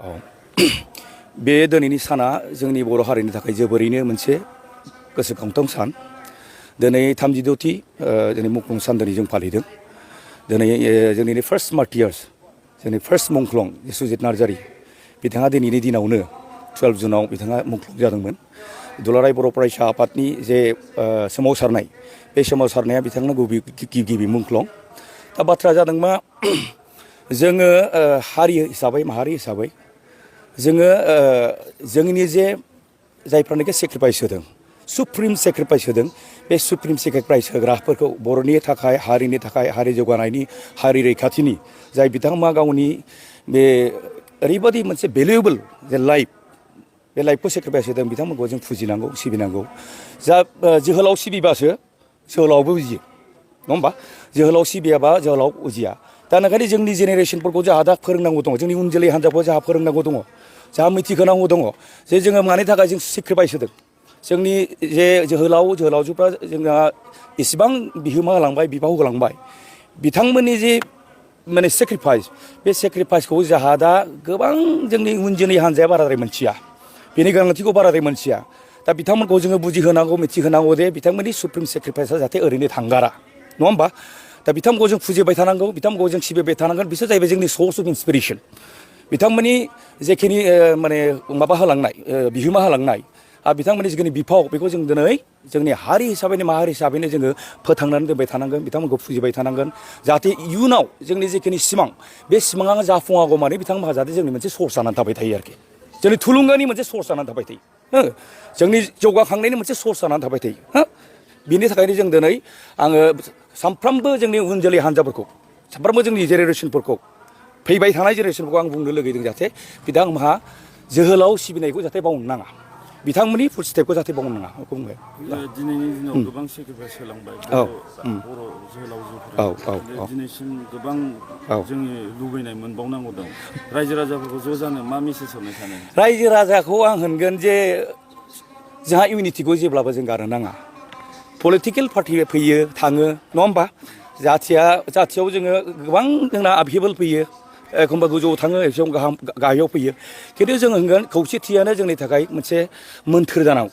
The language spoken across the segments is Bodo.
औ बे दिनैनि साना जोंनि बर' हारिनि थाखाय जोबोरैनो मोनसे गोसोखांथाव सान। दिनै 36थि जोंनि मुंख्लं सान दिनै जों फालिदों। दिनै जोंनि फार्स्ट मार्टियार्स जोंनि फार्स्ट मुंख्लं सुजित नार्जारि बिथाङा दिनैनि दिनावनो 12 जुनाव बिथाङा मुंख्लं जादोंमोन। दुलाराय बर' फरायसा आफादनि जे सोमावसारनाय बे सोमावसारनाया बिथांनो गिबि मुंख्लं। दा बाथ्रा जादों मा जोङो हारि हिसाबै माहारि हिसाबै जोङो जोंनि जे जायफ्रानोखि सेक्रिफाइस होदों सुप्रिम सेक्रिफाइस होदों बे सुप्रिम सेक्रिफाइस होग्राफोरखौ बर'नि थाखाय हारिनि थाखाय हारि जौगानायनि हारि रैखाथिनि जाय बिथांमोना गावनि बे ओरैबायदि मोनसे भेलुएबल जे लाइफ बे लाइफखौ सेक्रिफाइस होदों बिथांमोनखौ जों फुजिनांगौ सिबिनांगौ। जा जोहोलाव सिबिबासो जोहोलावबो उजियो नङा होमबा? जोहोलाव सिबियाबा जोहोलाव उजिया। दा ओंखायनो जोंनि जेनेरेसनफोरखौ जोंहा दा फोरोंनांगौ दङ, जोंनि उन जोलै हान्जाखौ जोंहा फोरोंनांगौ दङ, जोंहा मिथिहोनांगौ दङ जे जोङो मानि थाखाय जों सेक्रिफाइस होदों। जोंनि जे जोहोलावजोफ्रा जोंहा इसेबां बिहोमा होलांबाय बिफाव होलांबाय बिथांमोननि जे माने सेक्रिफाइस बे सेक्रिफाइसखौ जोंहा दा गोबां जोंनि उन जोलै हान्जाया बाराद्राय मोनथिया, बेनि गोनांथिखौ बाराद्राय मोनथिया। दा बिथांमोनखौ जोङो बुजिहोनांगौ मिथिहोनांगौ जे बिथांमोननि सुप्रिम सेक्रिफाइसआ जाहाथे ओरैनो थांगारा नङा होमबा? दा बिथांमोनखौ जों फुजिबाय थानांगौ, बिथांमोनखौ जों सिबिबाय थानांगोन। बिसोर जाहैबाय जोंनि सर्स अफ इन्सपिरेसन। बिथांमोननि जेखिनि माने माबा होलांनाय बिहोमा होलांनाय आरो बिथांमोननि जिखिनि बिफाव बेखौ जों दिनै जोंनि हारि हिसाबैनो माहारि हिसाबैनो जोङो फोथांनानै दोनबाय थानांगोन, बिथांमोनखौ फुजिबाय थानांगोन जाहाथे इयुनाव जोंनि जिखिनि सिमां बे सिमाङा जाफुङागौ माने बिथांमोनहा जाहाथे जोंनि मोनसे सर्स जानानै थाबाय थायो आरोखि, जोंनि थुलुंगानि मोनसे सर्स जानानै थाबाय थायो, जोंनि जौगाखांनायनि मोनसे सर्स जानानै थाबाय थायो। बिनि थाखायनो जों दिनै आङो सानफ्रोमबो जोंनि उन जोलै हान्जाफोरखौ सानफ्रोमबो जोंनि जेनेरेसनफोरखौ फैबाय थानाय जेनेरेसनफोरखौ आं बुंनो लुगैदों जाहाथे बिथांमोनहा जोहोलाव सिबिनायखौ जाहाथे बावनो नाङा, बिथांमोननि फुटस्टेपखौ जाहाथे बावनो नाङा। बुंबाय दिनैनि दिनाव गोबां सेक्रिफाइस होलांबाय बर' जोहोलावजोफोरा दिनैसिम गोबां जोंनि लुबैनाय मोनबावनांगौ दं। रायजो राजाफोरखौ ज' जानो मा मेसेज हरनो सानो? रायजो राजाखौ आं होनगोन जे जोंहा इउनिटिखौ जेब्लाबो जों गारनो नाङा। पलिटिकेल पार्टि फैयो थाङो नङा होमबा? जाथियाव जोङो गोबां जोंना आपहेबल फैयो, एखमबा गोजौआव थाङो एखमबा गाहायाव फैयो, खिन्थु जों होनगोन खौसेथियानो जोंनि थाखाय मोनसे मोन्थोर जानांगौ।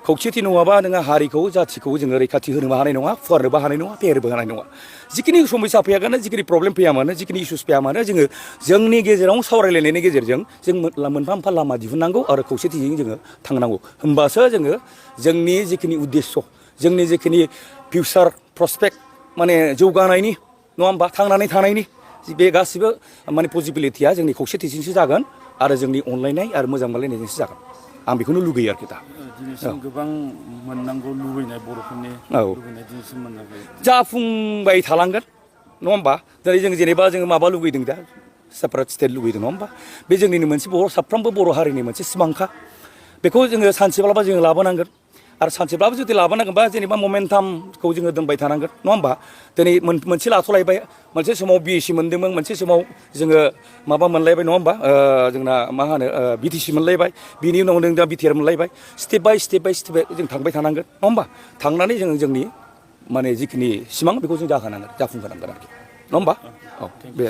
खौसेथि नङाबा नोङो हारिखौ जाथिखौ जोङो रैखाथि होनोबो हानाय नङा, फुवारनोबो हानाय नङा, फेहेरनोबो हानाय नङा। जिखिनि समस्या फैयागानो, जिखिनि प्रब्लेम फैया मानो, जिखिनि इसुस फैया मानो, जोङो जोंनि गेजेराव सावरायलायनायनि गेजेरजों जों मोनफा मोनफा लामा दिहुननांगौ आरो खौसेथिजों जोङो थांनांगौ। होमबासो जोङो जोंनि जिखिनि उद्देश्य, जोंनि जिखिनि फिउचार प्रसपेक्ट माने जौगानायनि नङा होमबा, थांनानै थानायनि बे गासिबो माने पसिबिलिटिया जोंनि खौसेथिजोंसो जागोन आरो जोंनि अनलायनाय आरो मोजां मोनलायनायजोंसो जागोन। आं बेखौनो लुगैयो आरोखि दा। दिनैसिम गोबां मोननांगौ लुबैनाय बर'फोरनि लुबैनाय दिनैसिम मोनाखै, जाफुंबाय थालांगोन नङा होमबा? दिनै जों जेनेबा जोङो माबा लुगैदों दा सेपारेट स्टेट लुगैदों नङा होमबा? बे जोंनिनो मोनसे साफ्रोमबो बर' हारिनि मोनसे सिमांखा। बेखौ जोङो सानसेब्लाबो जोङो लाबोनांगोन आरो सानसेब्लाबो जुदि लाबोनांगोनबा जेनेबा ममेन्टामखौ जोङो दोनबाय थानांगोन नङा होमबा? दिनै मोनसे लाथ'लायबाय, मोनसे समाव BSc मोनदोंमोन, मोनसे समाव जोङो माबा मोनलायबाय नङा होमबा? जोंना मा होनो BTC मोनलायबाय, बिनि उनाव जों दा BTR मोनलायबाय। स्टेप बाय स्टेप जों थांबाय थानांगोन नङा होमबा? थांनानै जोङो जोंनि माने जिखिनि सिमां बेखौ जों जाफुंहोनांगोन आरोखि नङा होमबा? औ बे